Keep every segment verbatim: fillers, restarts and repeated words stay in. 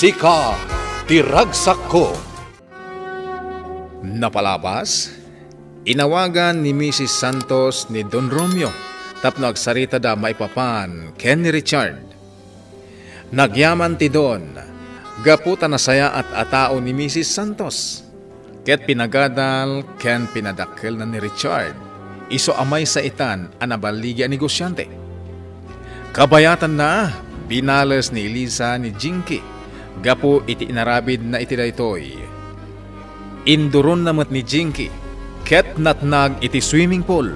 Sika ti ragsakko. Napalabas, inawagan ni Misis Santos ni Don Romeo tapno agsaritada maipapan ken ni Richard. Nagyaman ti Don gapu ta nasayaat a tao ni Misis Santos, ket pinagadal ken pinadakkelna ni Richard, isu a maysa itan a naballigi a negosiante. Kabayatanna, binales ni Elisa ni Jinky gapu iti inarabidna iti daytoy. Induronna met ni Jinky ket natnag iti swimming pool.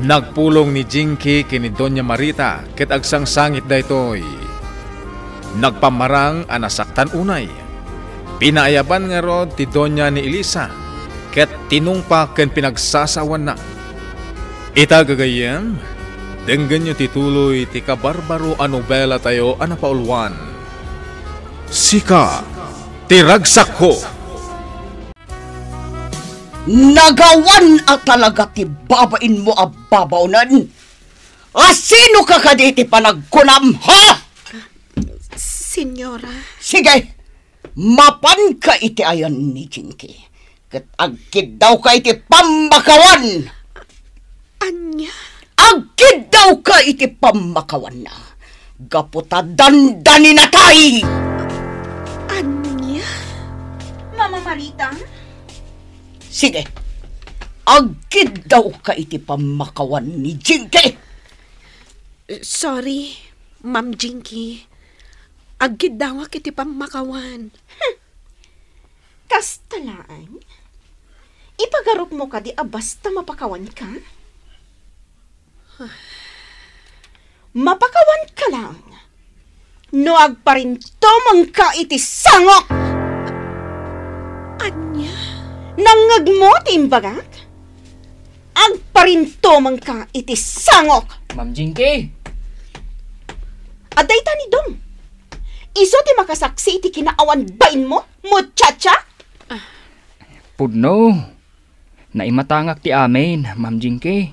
Nagpulong ni Jinky ken ni Doña Marita ket agsangsangit daytoy. Nagpammarang a nasaktan unay. Pinaayaban ngarud ti doña ni Elisa ket tinungpak ken pinagsasawanna. Ita, gagayyem, denggenyo ti tuloy ti kabarbaro a nobelatayo a napauluan, Sika ti Ragsakko. Nagawan a talaga ti babainmo a babaonen. Asino ka kadi ti panagkunam, ha? Senyora. Sige, mapanka iti ayan ni Jinky, ket agkiddawka iti pammakawan. Ania? Agkiddawka iti pammakawanna, gapu ta dandaninatay. Ania? Mama Marita? Sige, agkiddawka iti pammakawan ni Jinky. Sorry, Ma'am Jinky. Agkiddawak iti pammakawan. Kasta laeng? Ipagarupmo kadi a basta mapakawanka? Mapakawanka laeng no agparintumengka iti sangok! Ania? Nangngegmo ti imbagak? Agparintumengka iti sangok! Ma'am Jinky! Adda ita ni Dong. Isu ti makasaksi iti kinaawan bainmo, muchacha! Pudno. Naimatangak ti amin, Ma'am Jinky.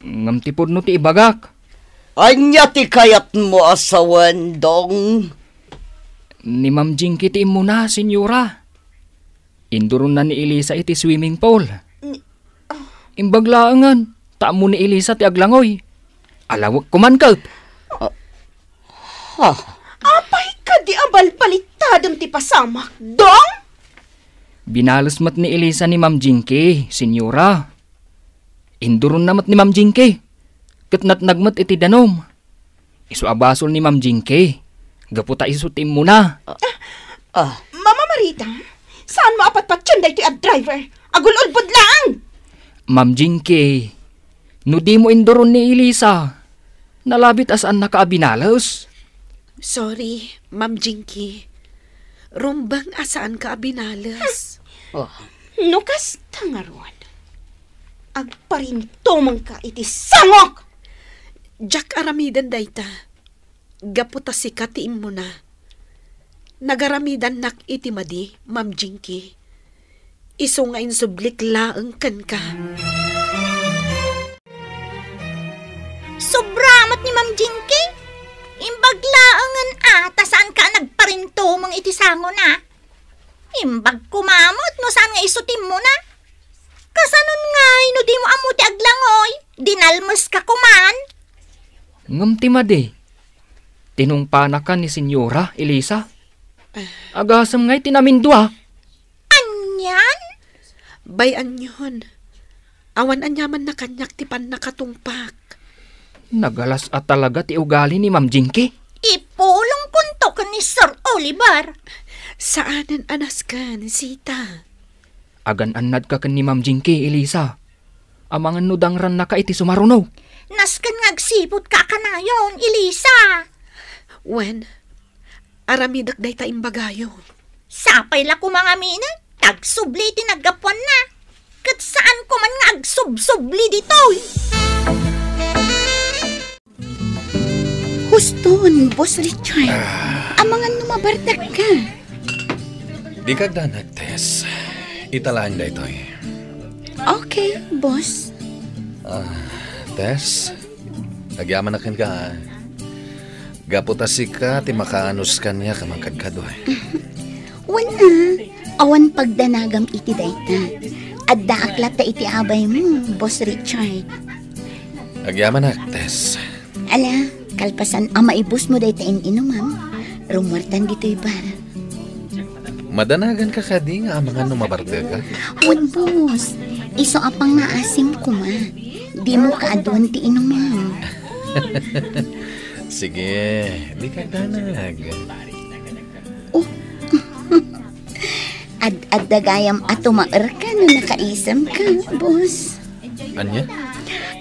Ngem ti pudno ti ibagak. Ania ti kayatmo a sawen, Dong? Ni Ma'am Jinky ti immuna, Senyora. Induronna ni Elisa iti swimming pool. Ni, ah. Imbag laengen, ta ammo ni Elisa ti aglangoy. Alawek koman ket. Ah. Ha? Apay kadi a balbalittadem ti pasamak, Dong? Binales met ni Elisa ni Ma'am Jinky, Senyora. Induronna met ni Ma'am Jinky, ket natnag met iti danum. Isu a basol ni Ma'am Jinky, gapu ta isu ti immuna. Ah. Mama Marita, saanmo a patpatien daytoy a driver? Agul-ulbod laeng! Ma'am Jinky, no dimo induron ni Elisa, nalabit a saannaka a binales. Sorry, Ma'am Jinky. Rumbeng a saanka a binales. Oh. No kasta ngarud, agparintumengka iti sangok! Diak aramiden dayta. Gapu ta sika ti immuna. Nagaramidannak iti madi, Ma'am Jinky. Isu nga insublik laeng kenka. Sobra met ni Ma'am Jinky. Imbag laengen a ta saanka a nagparintumeng iti sangona. Imbag koma met no saan nga isu ti immuna. Kasanon ngay no dimo ammo ti aglangoy, dinalmeska koman. Ngem ti madi, tinungpanaka ni Senyora Elisa. Agasem ngay ti namindua. Anian? Bay-anyon. Awan aniamanna kaniak ti pannakatungpak. Nagalas a talaga ti ugali ni Ma'am Jinky. Ipulongkonto ken ni Sir Oliver. Saanen a nasken, Sita. Agan-annadka ken ni Ma'am Jinky, Elisa. Amangan no dangrannaka iti sumaruno. Nasken nga agsiputka a kanayon, Elisa. Wen, aramidek dayta imbagayo. Sapay la koma ngaminen ta agsubli iti naggapuanna. Ket saan koman nga agsubsubli ditoy. Huston, Boss Richard. Ah. Amangan no mabardakka. Dika agdanag, Tess. Ita laeng daytoy. Okay, boss. Ah, Tess, agyamanak kenka, ha? Gapu ta sika ti makaanus kaniak a mangkadkadua. Wen a, awan pagdanagam iti dayta. Addaak latta iti abaymo, Boss Richard. Agyamanak, Tess. Ala, kalpasan a maibusmo dayta in-inumam, rummuartan ditoy bar. Madanaganka kadi nga amangan no mabartekka? Wen, boss. Isu a pangngaasim koma. Dimo kaaduen ti inumam. Sige, dika agdanag. Oh. Ad-adda gayam a tumaerka no nakaisemka, boss. Ania?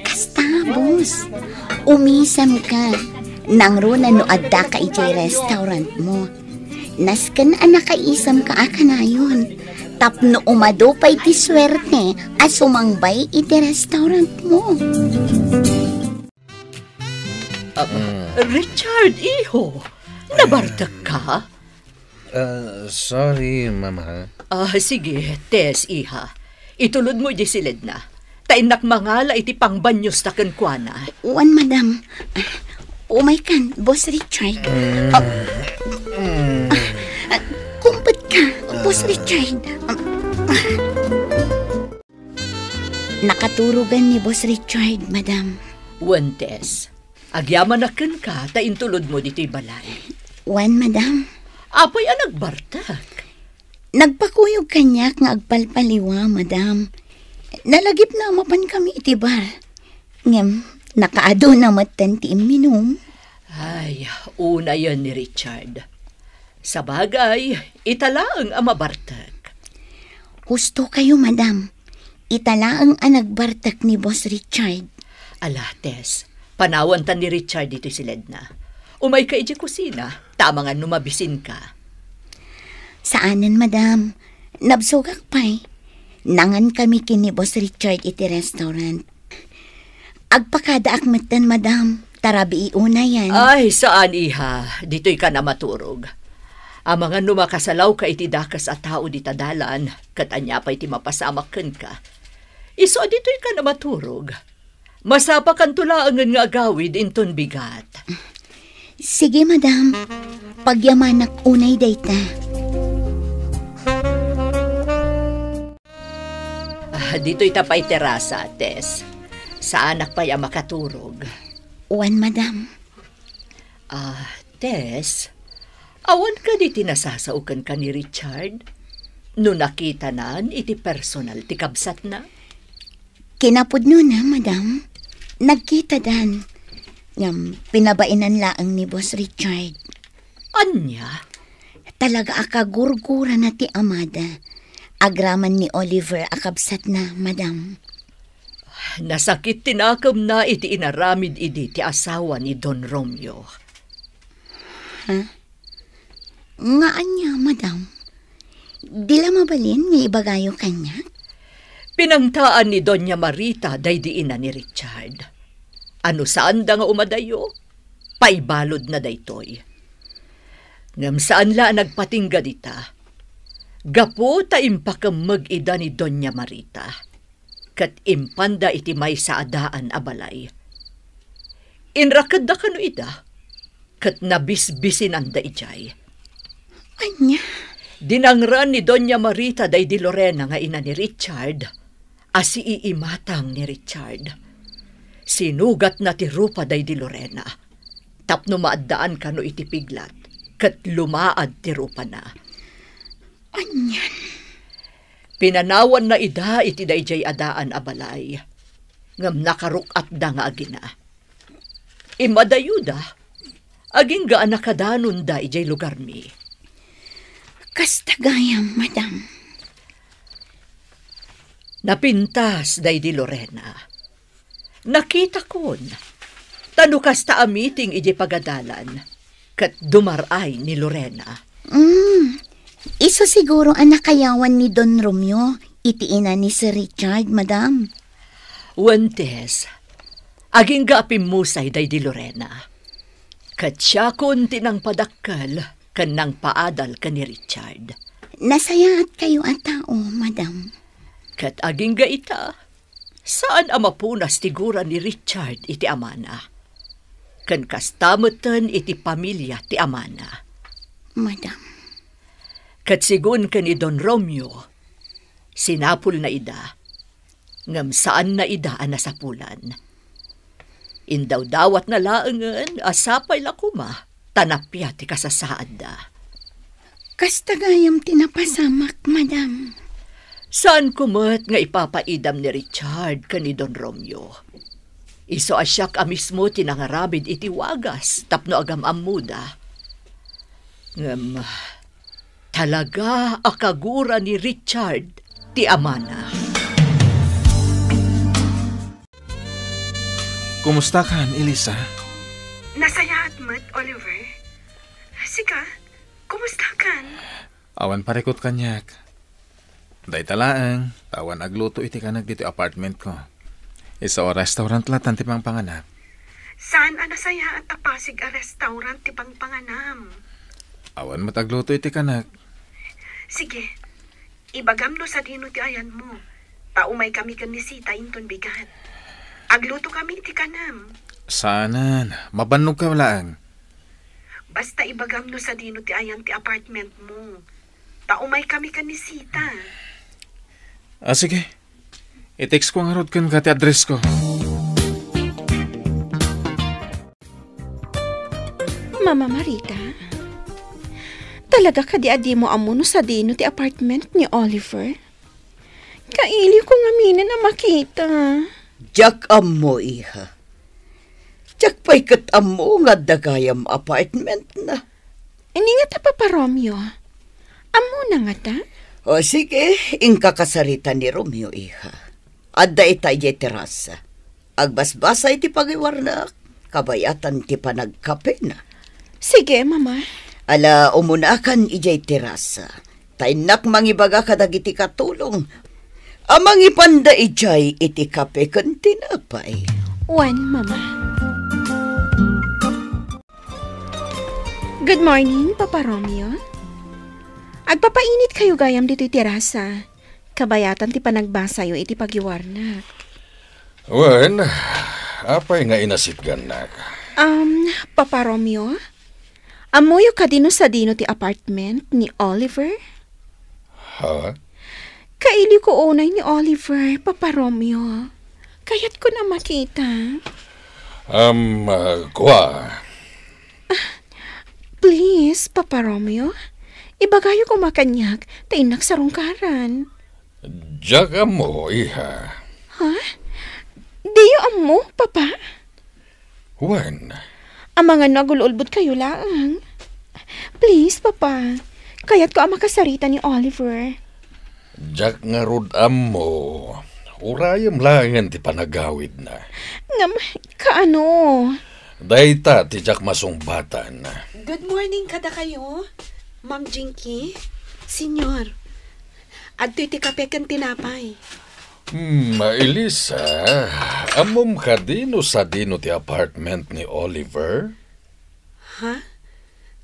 Kasta, boss. Umisemka. Nangruna no addaka idiay restaurantmo. Nasken a nakaisemka a kanayon. Tapno umadu pay ti suerte a sumangbay iti restaurantmo. Ah, Richard, iho, nabartekka? Ah, sorry, Mama. Ah, sige, Tess, iha. Itulodmo idiay siledna. Ta innak mangala iti pangbanyos ta kenkuana. Wen, madam. Ah, umaykan, Boss Richard. Ah, ah, ah, kumpetka, Boss Richard. Ah, ah. Nakaturogan ni Boss Richard, madam. Wen, Tess, agyamanak kenka ta intulodmo ditoy balay. Wen, madam. Apay a nagbartek? Nagpakuyog kaniak nga agpalpaliwa, madam. Nalagipna a mapankami iti bar. Ngem, nakaaduna metten ti imminum. Ay, unayen ni Richard. Sabagay, ita laeng a mabartek. Husto kayo, madam. Ita laeng a nagbartek ni Boss Richard. Ala, Tess, panawanta ni Richard ditoy siledna. Umayka idiay kusina, ta amangan no mabisinka. Saanen, madam. Nabsogak pay. Nangankami ken ni Boss Richard iti restaurant. Agpakadaak metten, madam. Ta rabii unayen. Ay, saan, iha. Ditoykan a maturog. Amangan no makasalawka iti dakes a tao dita dalan, ket ania pay ti mapasamak kenka? Isu a ditoykan a maturog. Masapakanto laengen nga agawid inton bigat. Sige, madam. Pagyamanak unay dayta. Ah, ditoyta pay terasa, Tess. Saanak pay a makaturog. Wen, madam. Ah, Tess, awan kadi ti nasasao kenka ni Richard? No nakitanan iti personal ti kabsatna? Kinapudnona, madam. Nagkitadan. Ngem, pinabaenan laeng ni Boss Richard. Ania? Talaga a kagurgurana ti amada. Agraman ni Oliver a kabsatna, madam. Nasakit ti nakemna iti inaramid idi ti asawa ni Don Romeo. Ha? Nga ania, madam? Di la mabalin nga ibagayo kaniak? Pinangtaan ni Doña Marita daydi ina ni Richard. Ano saanda nga umadayo? Paibalodna daytoy. Ngem saan la a nagpatingga dita. Gapu ta impakemmeg ida ni Doña Marita, ket impanda iti maysa a daan a balay. Inrakedda kano ida, ket nabisbisinanda idiay. Ania? Dinangran ni Doña Marita daydi Lorena nga ina ni Richard, a siiimatang ni Richard. Sinugatna ti rupa daydi Lorena, tapno maaddaan kano iti piglat, ket lumaad ti rupana. Anian? Pinanawanna ida iti daydiay a daan a balay, ngem nakaruk-atda nga agina. Immadayoda, agingga a nakadanonda idiay lugarmi. Kasta gayam, madam. Napintas daydi Lorena. Nakitakon. Ta no kasta a meeting idiay pagadalan, ket dumar-ay ni Lorena. Mm, isu siguro a nakayawan ni Don Romeo iti ina ni Sir Richard, madam. Wen, Tess, agingga a pimmusay daydi Lorena. Ket siakon ti nangpadakkel ken nangpaadal ken ni Richard. Nasayaat kayo a tao, madam. Ket agingga ita, saan a mapunas ti gura ni Richard iti amana. ken kasta metten iti pamilia ti amana. Madam. Ket sigun ken ni Don Romeo, sinapulna ida, ngem saanna ida a nasapulan. Indawdawatna laengen a sapay la koma ta napia ti kasasaadda. Kasta gayam ti napasamak, madam. Saanko met nga ipapaidam ni Richard ken ni Don Romeo. Isu a siak a mismo ti nangaramid iti wagas tapno agam-ammoda. Ngem, talaga a kagura ni Richard ti amana. Kumustakan, Elisa? Nasayaat met, Oliver. Sika, kumustakan? Awan parikut kaniak. Dayta laeng, ta awan agluto iti kanek ditoy apartmentko. Isu a restaurant latan ti pangpanganak. Saan a nasayaat a pasig a restaurant ti pangpanganam? Awan met agluto iti kanek. Sige, ibagam no sadino ti ayanmo. Ta umaykami ken ni Sita inton bigat. Aglutokami iti kanam. Saanen, mabannog ka laeng. Basta ibagam no sadino ti ayan ti apartmentmo. Ta umaykami ken ni Sita. Ah, sige. I-text ko ngarud kenka ti address ko. Mama Marita, talaga kadi a dimo ammo no sadino ti apartment ni Oliver? Kailiwko ngaminen a makita. Diak ammo, iha. Diak pay ket ammo nga adda gayam apartmentna. Ni ngata, Papa Romeo? Ammona ngata? O, sige, inka kasarita ni Romeo, iha. Adda ita idiay terasa. Agbasbasa iti pagiwarnak, kabayatan ti panagkapena. Sige, Mama. Ala, umunakan idiay terasa. Ta innak mangibaga kadagiti katulong a mangipanda idiay iti kape ken tinapay. Wen, Mama. Good morning, Papa Romeo. Agpapainit kayo gayam ditoy terasa. Kabayatan ti panagbasayo iti pagiwarnak. Wen, apay nga inasitgannak? Um, Papa Romeo, ammoyo kadi no sadino ti apartment ni Oliver? Ha? Kailiwko unay ni Oliver, Papa Romeo. Kayatko na makita. Um, ah, kua. Ah, please, Papa Romeo, ibagayo koma kaniak, ta innak sarungkaran. Diak ammo, iha. Ha? Diyo ammo, Papa? Wen. Amangan no agul-ulbod kayo laeng. Please, Papa. Kayatko a makasarita ni Oliver. Diak ngarud ammo. Urayem laengen ti panagawidna. Ngem, kaano? Dayta ti diak masungbatan. Good morning kadakayo, Ma'am Jinky. Senyor, adtoy ti kape ken tinapay. Hmm, Elisa, ammom kadi no sadino ti apartment ni Oliver? Ha?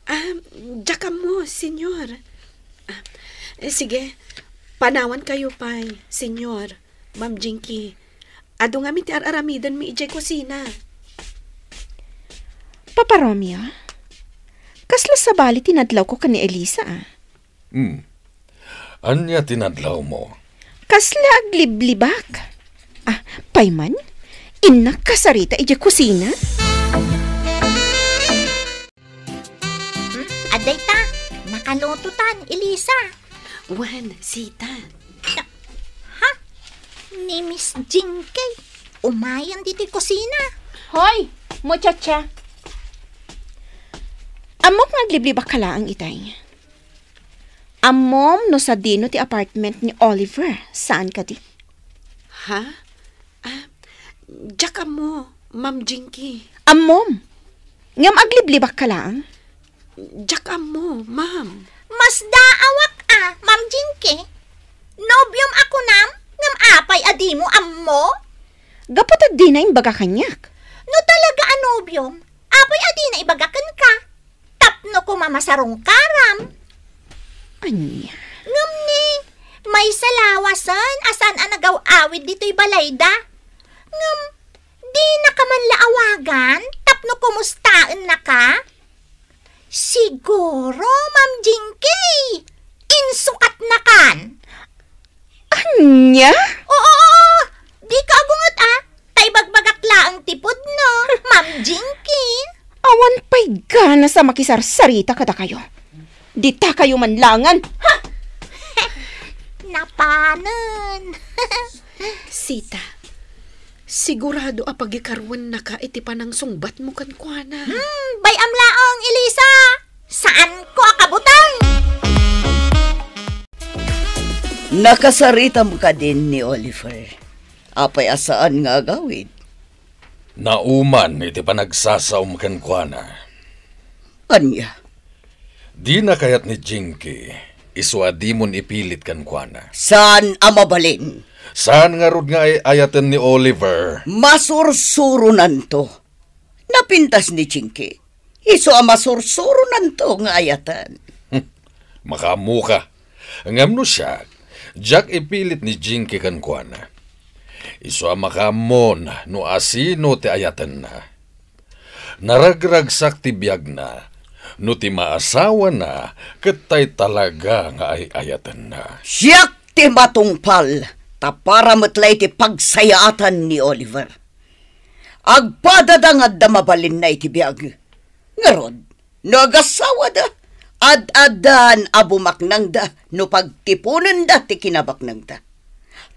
Ah, diak ammo, Senyor. Ah, sige, panawan kayo pay, Senyor, Ma'am Jinky. Adu ngamin ti ar-aramidenmi idiay kusina. Papa Romeo, kasla sabali ti nadlawko ken ni Elisa, ah. Hmm. Ania ti nadlawmo? Kasla agliblibak. Ah, pay man? Innak kasarita idiay kusina? Hmm? Adda ita, nakalutotan, Elisa. Wen, Sita. Ha? Ni Miss Jinky, umayen ditoy kusina. Hoy, muchacha. Ammok nga agliblibak ka laeng itay. Ammom no sadino ti apartment ni Oliver, saan kadi? Ha? Ah, diak ammo, Ma'am Jinky. Ammom? Ngem agliblibak ka laeng? Diak ammo, ma'am. Masdaawak a, Ma'am Jinky. Nobiom a kunam, ngem apay a dimo ammo? Gapu ta dina imbaga kaniak. No talaga a nobiom, apay a dina ibaga kenka? Tapno koma masarungkaram. Ania? Ngem ni, maysa lawasen a saan a nagaw-awid ditoy balayda. Ngem, dinaka man la awagan, ta no kumustaennaka? Siguro, Ma'am Jinky, insukatnakan. Ania? Oo, oo, oo. Dika agunget, a. Ta ibagbagak laeng ti pudno, Ma'am Jinky. Awan pay ganas a makisarsarita kadakayo. Ditakayo man laengen. Ha! Napanen. Sita, sigurado a pagikaruennaka iti panangsungbatmo kenkuana. Hmm, bay-am laeng, Elisa. Saanko a kabuteng. Nakasaritam kadin ni Oliver. Apay a saan nga agawid? Nauman iti panagsasaom kenkuana. Ania? Dina kayat ni Jinky, isu a dimon ipilit kenkuana. Saan a mabalin? Saan ngarud nga ay-ayaten ni Oliver? Masursuronanto. Napintas ni Jinky. Isu a masursuronanto nga ayaten. Makaammoka. Ngem no siak, diak ipilit ni Jinky kenkuana. Isu a makaammon no asino ti ayatenna. Naragragsak ti biagna no ti maasawana ket tay talaga nga ay-ayatenna. Siak ti matungpal, ta para met la iti pagsayaatan ni Oliver. Agpadada nga adda mabalinna iti biag. Ngarud, no agasawada, ad-addan a bumaknangda no pagtiponenda ti kinabaknangda.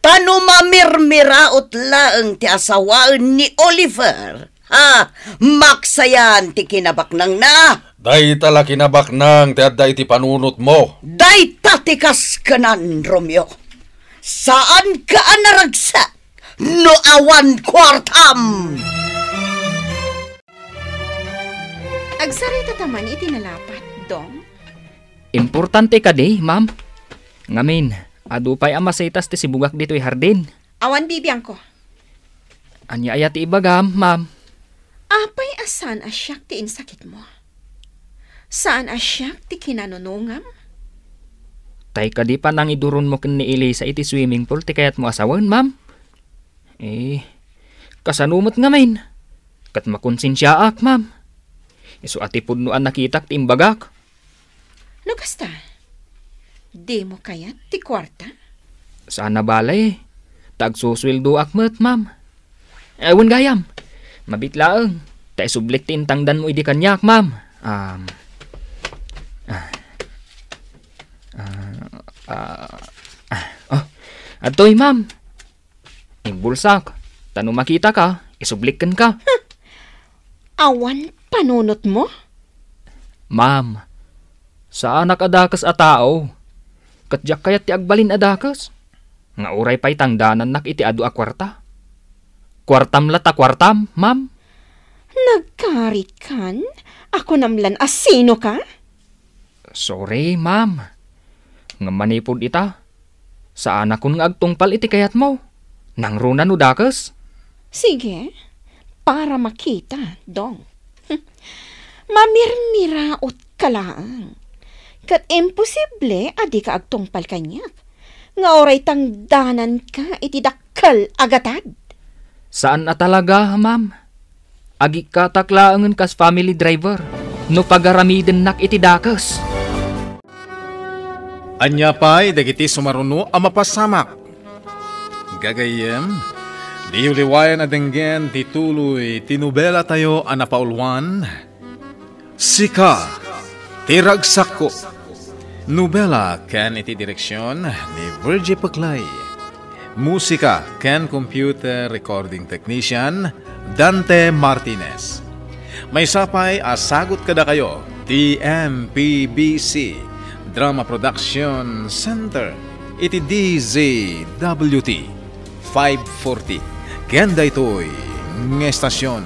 Ta no mamirmiraot laeng ti asawaen ni Oliver, ha, maksayan ti kinabaknangna. Dayta la kinabaknang ti adda iti panunotmo. Dayta ti kaskenan, Romeo. Saanka a naragsak no awan kuartam. Agsaritata man iti nalapat, Dong. Importante kadi, ma'am. Ngamin, adu pay a masitas ti sibugak ditoy hardin. Awan bibiangko. Ania aya ti ibagam, ma'am? Apay a saan a siak ti insakitmo? Saan a siak ti kinanunongam? Tay kadi panangiduronmo ken ni Elisa iti swimming pool ti kayatmo a sawen, ma'am? Eh, kasano met ngamin? Ket makonsensiaak, ma'am. Isu a ti pudno a nakitak ti imbagak. No kasta, dimo kayat ti kuarta? Saan a bale, ta agsusueldoak met, ma'am. Eh, wen gayam, mabit laeng, ta isublik ti intangdanmo idi kaniak, ma'am. Um, ah, ah, ah, ah, oh, adtoy, ma'am. Imbulsak, ta no makitaka, isublik kenka. Awan panunotmo? Ma'am, saanak a dakes a tao, ket diak kayat ti agbalin a dakes. Nga uray pay tangdanannak iti adu a kuarta. Kuartam la ta kuartam, ma'am. Nagkarikan? A kunam lan a sinoka? Sorry, ma'am. Ngem manipud ita, saanakon nga agtungpal iti kayatmo. Nangruna no dakes. Sige, para makita, Dong. Mamirmiraot ka laeng. Ket imposible a dika agtungpal kaniak. Nga uray tangdananka iti dakkel a gatad. Saan a talaga, ma'am. Agikkatak laengen kas family driver no pagaramidennak iti dakes. Ania pay dagiti sumaruno a mapasamak? Gagayyem, diyo liwayan a denggen ti tuloy ti nobelatayo a napauluan, Sika ti Ragsakko. Nobela ken iti direksion ni Virgie Peclay. Musika ken computer recording technician, Dante Martinez. Maysa pay a sagut kadakayo ti M P B C Drama Production Center iti D Z W T five forty ken daytoy nga estasion.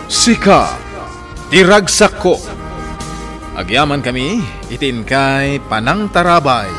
Sika ti Ragsakko. Agyamankami iti inkay panangtarabay.